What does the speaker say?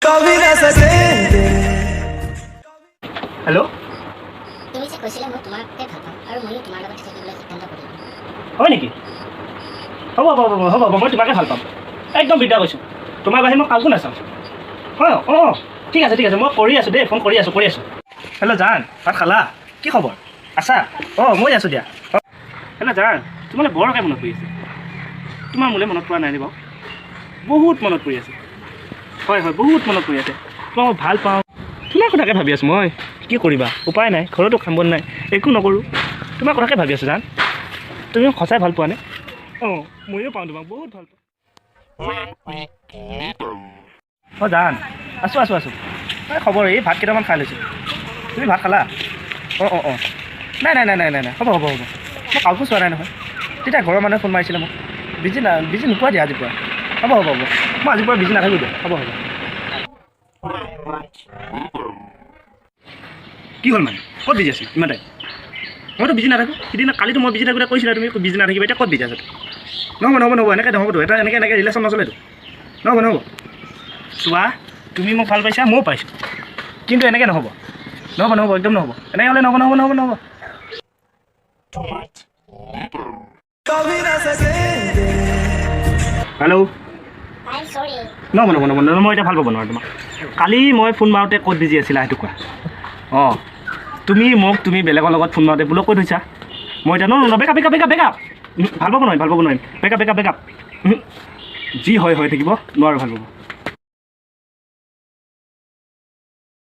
कभी ना सकेंगे। হেল্ল'। তুমি যে কৈছিলা মই তোমাকে ভাল পাওঁ আৰু ময়ো তোমাৰ লগতে থাকিবলৈ সিদ্ধান্ত কৰিলোঁ। হয় নেকি? হ'ব হ'ব হ'ব হ'ব হ'ব, মই তোমাকে ভাল পাম। একদম বিদ্যা কৈছোঁ, তোমাৰ বাহিৰে মই কাকো নাচাওঁ। হয়, অঁ অঁ, ঠিক আছে, ঠিক আছে, মই কৰি আছোঁ দেই, ফোন কৰি আছোঁ, কৰি আছোঁ। হেল্ল' জান, ভাত খালা? কি খবৰ? আছা? অঁ, মই আছোঁ দিয়া। অঁ, হেল্ল' জান, তোমালৈ বৰকৈ মনত পৰি আছে। তোমাৰ মোলৈ মনত পৰা নাই নি বাৰু? বহুত মনত পৰি আছে। হয় হয়, বহুত মনত পৰি আছে। তোমাক মই ভাল পাওঁ, তোমাৰ কথাকে ভাবি আছোঁ মই। কি কৰিবা, উপায় নাই, ঘৰতো কাম বন নাই, একো নকৰোঁ, তোমাৰ কথাকে ভাবি আছোঁ। জান, তুমি মোক সঁচাই ভাল পোৱানে? অঁ, ময়ো পাওঁ তোমাক, বহুত ভাল পাওঁ। অঁ জান, আছোঁ আছোঁ আছোঁ। এই খবৰ, এই ভাত কেইটামান খাই লৈছোঁ। তুমি ভাত খালা? অঁ অঁ অঁ, নাই নাই নাই নাই নাই নাই, হ'ব হ'ব হ'ব। মই কাকো চোৱা নাই নহয়। তেতিয়া ঘৰৰ মানুহে ফোন মাৰিছিলে মোক। বিজি না, বিজি নোপোৱা দিয়া আজিৰ পৰা। হ'ব হ'ব হ'ব, মই আজিৰ পৰা বিজি নাথাকোঁ দিয়া। হ'ব হ'ব। কি হ'ল মানে? ক'ত বিজি আছিল ইমান টাইম? মইতো বিজি নাথাকোঁ। সিদিনা কালিতো মই বিজি থাকোঁতে কৈছিলা তুমি বিজি নাথাকিবা, এতিয়া ক'ত বিজি আছা? নহ'ব নহ'ব নহ'ব, এনেকৈ নহ'বতো। এটা এনেকৈ এনেকৈ ৰিলেশ্যন নচলেতো। নহ'ব নহ'ব। চোৱা, তুমি মোক ভাল পাইছা, ময়ো পাইছোঁ, কিন্তু এনেকৈ নহ'ব, নহ'ব নহ'ব, একদম নহ'ব। এনেকৈ হ'লে নহ'ব নহ'ব নহ'ব নহ'ব। कभी ना सकेंगे। হেল্ল'। I am sorry. নহ'ব নহ'ব নহ'ব নহ'ব, মই এতিয়া ভাল পাব নোৱাৰোঁ তোমাক। কালি মই ফোন মাৰোঁতে ক'ত বিজি আছিলা সেইটো কোৱা। অঁ, তুমি মোক, তুমি বেলেগৰ লগত ফোন মাৰোঁতে বোলো ক'ত থৈছা? মই এতিয়া ন বেকআপ বেকআপ বেকআপ বেকআপ, ভাল পাব নোৱাৰিম, ভাল পাব নোৱাৰিম। বেকআপ বেকআপ বেকআপ, যি হয় হৈ থাকিব, নোৱাৰোঁ ভাল পাব।